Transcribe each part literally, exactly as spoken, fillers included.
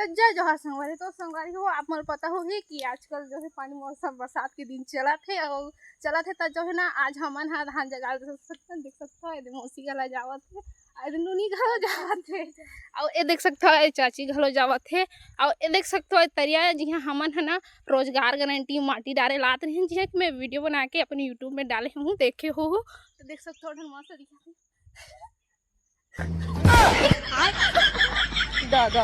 जय जोहार संगवारी। तो संगवारी हो, आप मन पता होही कि आजकल जो है पानी मौसम बरसात के दिन चलत हे, अउ चलत हे त जो है ना, आज हमन हा धान जगाल देख सकथन, देख सकथव, एदे मौसी घला जावत हे, अउ एदे नोनी घलो जावत हे, अउ ए देख सकथव, ए चाची घलो जावत हे, अउ ए देख सकथव, ए तरिया जिहां हमन ह ना रोजगार गारंटी माटी डारे लात रहिन, जिहां कि मैं वीडियो बना के अपन YouTube में डाले हूं, देखे हो, तो देख सकथव, ठन मस्त दिखत हे। दादा।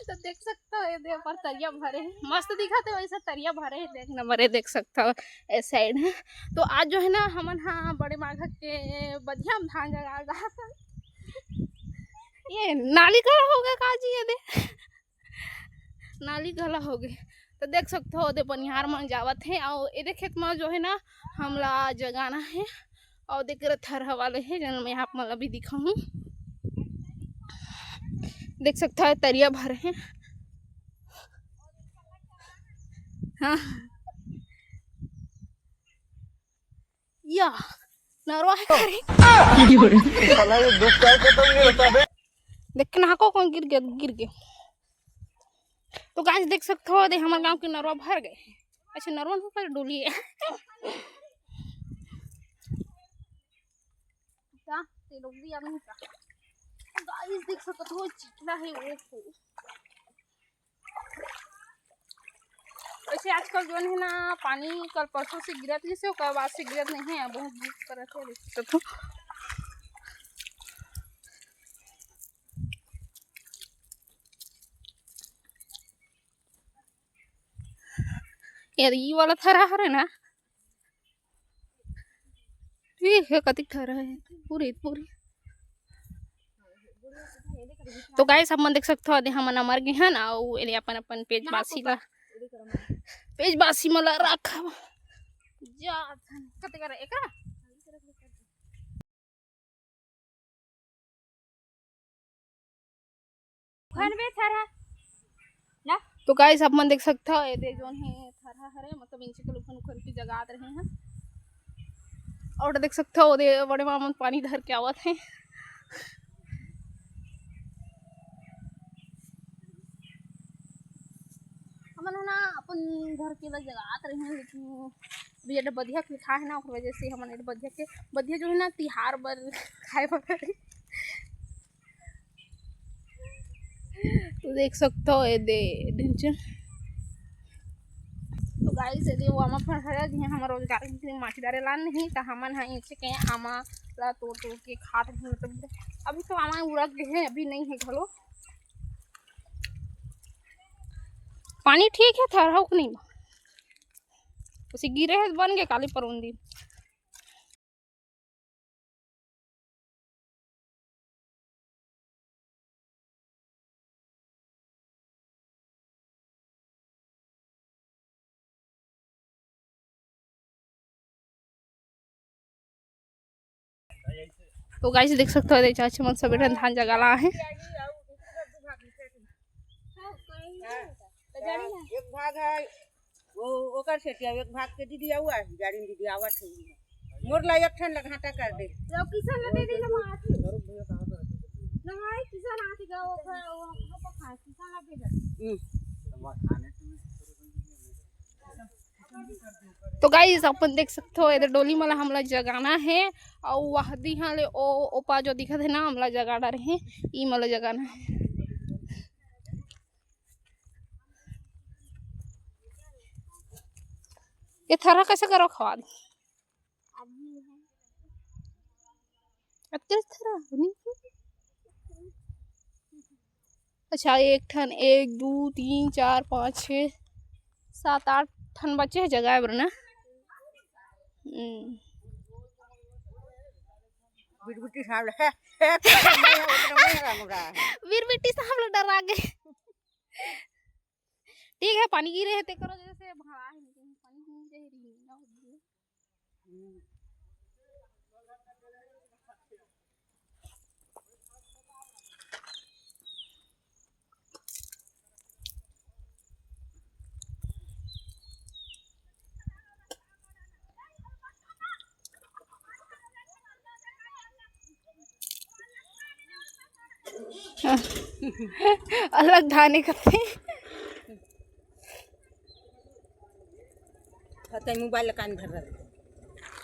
तो देख सकथव, एदे ऊपर तरिया भरे हे, मस्त दिखत हे, वैसे तरिया भरे हे, एक नंबर हे, देख सकथव, ए साइड हे। तो आज जो है ना, हमन हा बड़े माघा के बधिया म धान जगाल जात हन। ये नाली का होगे का जी, एदे? नाली घला होगे। तो देख सकथव, ओदे बनिहार मन जावत हे, अउ एदे खेत म जो है ना, हमला जगाना हे, अउ देख रे थरहा वाले हे, जेन मैं आप मन ला भी दिखाहूं। देख सकथव, तरिया भर हे। हाँ, या नरवा हे करे। साला ये दुख का खत्म नहीं होता बे। देख के नहा को कौन गिर गया, गिर गया। तो गाइस, देख सकथव, दे हमर गांव के नरवा भर गए। अच्छा, नरवा नहीं, पर डोली है। का? ते लोग भी आवे का? गाइस, देख सकथव, चिखला हे, ओ हो। वैसे आजकल जोन हे ना, पानी कल परसों से गिरत रहिसे, ओकर बाद से गिरत नहीं हे, बहुत धूप करत हे, देख सकथव। यार, ई वाला थरा हरे ना, ठीक हे, कतिक थरा हे, पूरी, पूरी। तो गाइस, आप मन देख सकथव, एदे हमन अमर गे हन, अउ एदे अपन, अपन पेज बासी ला, पेज बासी मन ला रखब। जा, कते कर एकरा? उखन बे थरहा। ना। तो गाइस, आप मन देख सकथव, एदे जोन हे थरहा हरे, मतलब इंचे के उखन उखन के जगात रहे हैं। अउ देख सकथव, ओदे बड़े मामा पानी धर के आवत हे। हमन ह ना अपन घर के ला जगात रहे हैं, लेकिन अभी एदे बधिया के लिखा है ना, ओकर वजह से हमन एदे बधिया के, बधिया जो है ना, तिहार बर खाए बर। तो देख सकथव, एदे ढिंचन। तो गाइस, एदे वो आमा फल हरे, जिहां हमर रोजगार के माटी डारे लान नहीं, त हमन ह इचे के आमा ला तोड़ तोड़ के खात रहे। मतलब अभी तो आमा उड़त गए हैं, अभी नहीं है घलो। पानी ठीक है, थरहा उखनी म। उसे गिरे है, बन गए काली परोंदी। तो गाइस, देख सकथव, एदे चाची मन सबे ठन धान जगाला है। एक भाग है वो, ओकर सेती, एक भाग के दीदी आऊ है, गाड़ी में दीदी आवत है। मोर ला एक ठन ला घाटा कर दे। तो किसान ला दे दे ना, मार। ना भाई, किसान आथे गा, वो खा, वो, वो खा, किसान ला दे दे। हम्म। तो गाइस, अपन देख सकथव, एदे डोली मन ला हमला जगाना है, अउ वह दिहा ले ओ ओपा जो दिखत है ना, हमला जगा डारे हैं, ई मन ला जगाना है। ये थरहा कैसे करो खवा दे? अतके थरहा नहीं। अच्छा, एक ठन, एक, दू, तीन, चार, पाँच, छः, सात, आठ ठन बचे हे जगाए बर ना। हम्म। बिरबिटी साहब ले, हे, हे, हे, हे, उतना नहीं रहा हमरा। बिरबिटी साहब ले डरा गए। ठीक है, पानी गिरे है, ते करो जैसे भाड़ा है, लेकिन पानी गिरे है, नहीं ना। अलग धाने कथे। तै मोबाइल कान भर रहा।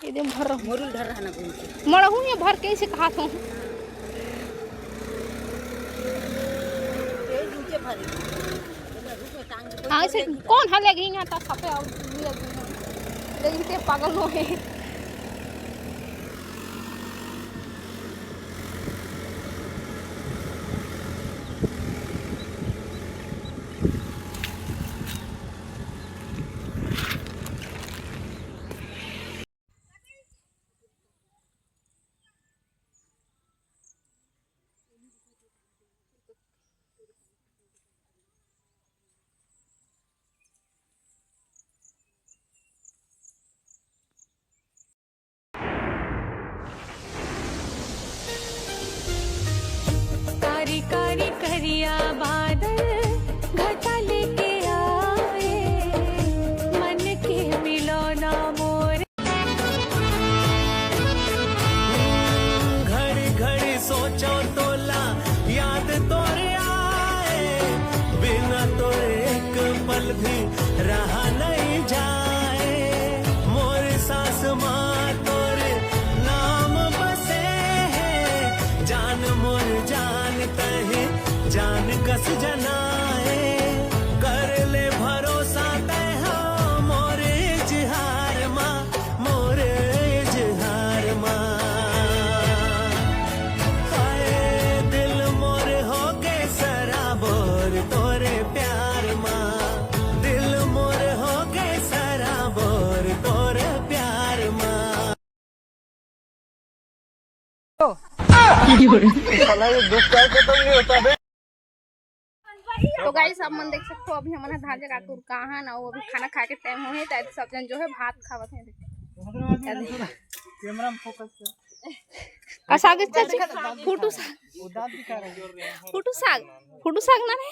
ये दिन भर रहो। मोरुल धर रहा ना घूम के। मड़हू ये भर के इसे कहा थो। ये नीचे भर। हाँ, इसे कौन हले गई यहाँ तक सफे और ये लगी है। लेकिन ते पागल हो गए। कारी कारी करिया बादल घटा लेके आए, मन के मिलौना मोर। घड़ी घड़ी सोचो तोला याद तोरे आए, बिना तोरे एक पल भी रहा नहीं जाए। मोर सांस मां तोरे नाम बसे है, जान मोर जान तहे जान कस जनाए। कर ले भरोसा तै हो मोर इजहार मां, मोर इजहार मां। हाय दिल मोर हो के सराबोर तोरे प्यार मां, दिल मोर हो के सराबोर तोरे प्यार मां। साला ये दुख का खत्म नहीं होता बे। तो गाइस, आप मन देख सकते हो, अभी हमन ह धान जगा के उरका हन, अउ अभी खाना खाए के टाइम होहे, त सब जन जो है भात खावत हे। देखो, कैमरा में फोकस कर। का साग है चाची? फुटू साग। वो दांत दिखा रहा है। फुटू साग, फुटू साग ना रे?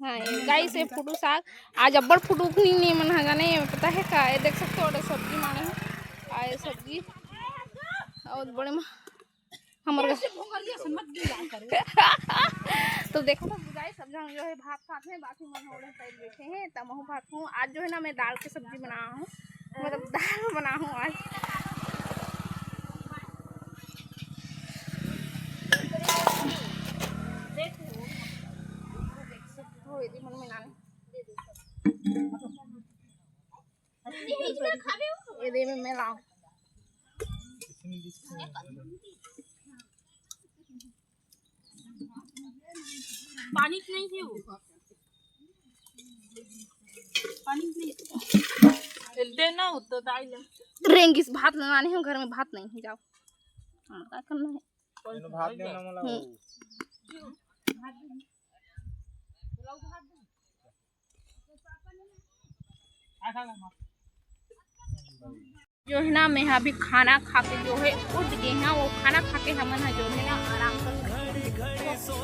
हाँ, ये गाइस, ये फुटू साग आज अब्बड़ फुटू नहीं, नहीं मन ह जाने, ये पता है का? ये देख सकते हो, ओडे सब्जी माने है। आ, ये सब्जी और बड़े मा-, हमर घर। तो देखो तो गाइस, सब जन जो है भात खात हैं, बाकी मन ओड़े साइड बैठे हैं, त महू भात हूँ। आज जो है ना, मैं दाल के सब्जी बना हूँ, मतलब दाल बना हूँ आज। देखो, देखो, ये मन में ना ये दे में मैं लाऊं। पानी नहीं थी वो। पानी नहीं। देना हो तो दाई ले। रेंगिस भात बनाने हो, घर में भात नहीं है, जाओ। हाँ, क्या करना है? भात देना मला। हम्म। जो है ना, मैं अभी खाना खा के जो है उठ गए हैं। वो खाना खा के हमन ह जो है ना आराम कर सकते हैं।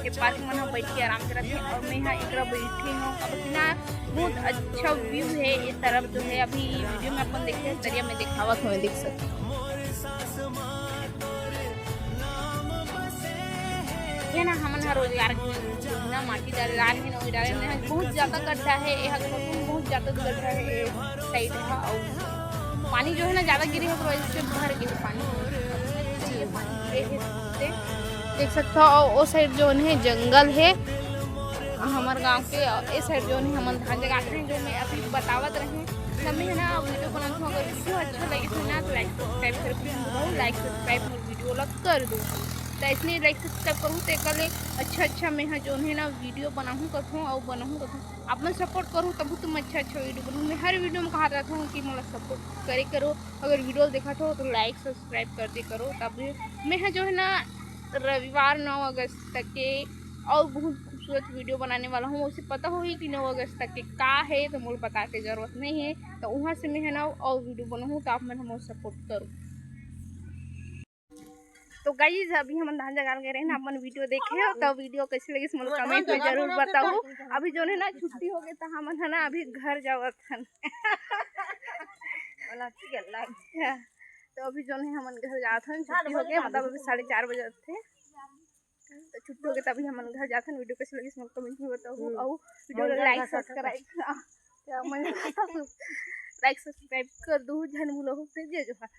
ये पास मन ह बैठ के आराम करत है और मैं यहाँ एकरा बैठे हूँ। अब इतना बहुत अच्छा व्यू है ये तरफ जो है। अभी वीडियो में अपन देखे दरिया में दिखावत हुए देख सकते हैं। ये ना हमन ह रोजगार के ना माटी डाले, डाले हे ना, ओही डाले हे ना, बहुत ज्यादा गड्ढा है, ये बहुत ज्यादा गड्ढा है, ये साइड है। और पानी जो है ना ज्यादा गिरे है, तो इससे भर गए पानी। देख सकते हो, और वो साइड जो है जंगल है हमारे गांव के, और ये साइड जो है हमन धान जगाते हैं, जो मैं अभी बतावत रहे। सब में है ना वीडियो बनाते हूँ, अगर वीडियो अच्छा लगे तो ना तो लाइक सब्सक्राइब कर दो, लाइक सब्सक्राइब वीडियो ला कर दो। तो इसलिए लाइक सब्सक्राइब करूँ तो कल अच्छा अच्छा मैं हाँ जो है ना वीडियो बनाऊँ कथूँ और बनाऊँ कथूँ। आप मन सपोर्ट करूँ तब तुम अच्छा अच्छा वीडियो बनाऊँ। मैं हर वीडियो में कहा रहता हूँ कि मतलब सपोर्ट करे करो। अगर वीडियो देखा हो तो लाइक सब्सक्राइब कर दे करो। तब मैं हाँ जो है ना रविवार नौ अगस्त तक के और बहुत खूबसूरत वीडियो बनाने वाला हूँ। उसे पता होही कि नौ अगस्त तक के का है तो मोला बता के जरूरत नहीं है। तो वहाँ से मैं है ना और वीडियो बनाऊँ तो आप मन हमर सपोर्ट करो। तो गाइस, अभी हमन धान जगाल गए रहे ना, अपन वीडियो देखे हो तो वीडियो कैसे लगिस मोला कमेंट में जरूर बताओ। अभी जो है ना छुट्टी हो गई तो हमन है ना अभी घर जावत हन। हाँ। तो अभी जो है हमन घर जात हन, छुट्टी हो गई, मतलब अभी साढ़े चार बजे थे। तो छुट्टी हो गए, तभी हमन घर जाथन। वीडियो कैसे लगिस मोला कमेंट में बताहू, हम्म। अउ वीडियो ला लाइक सब्सक्राइब, हाँ, क्या मन, लाइक सब्सक्राइब कर दू, झन भूलहू, फिर जय जोहार।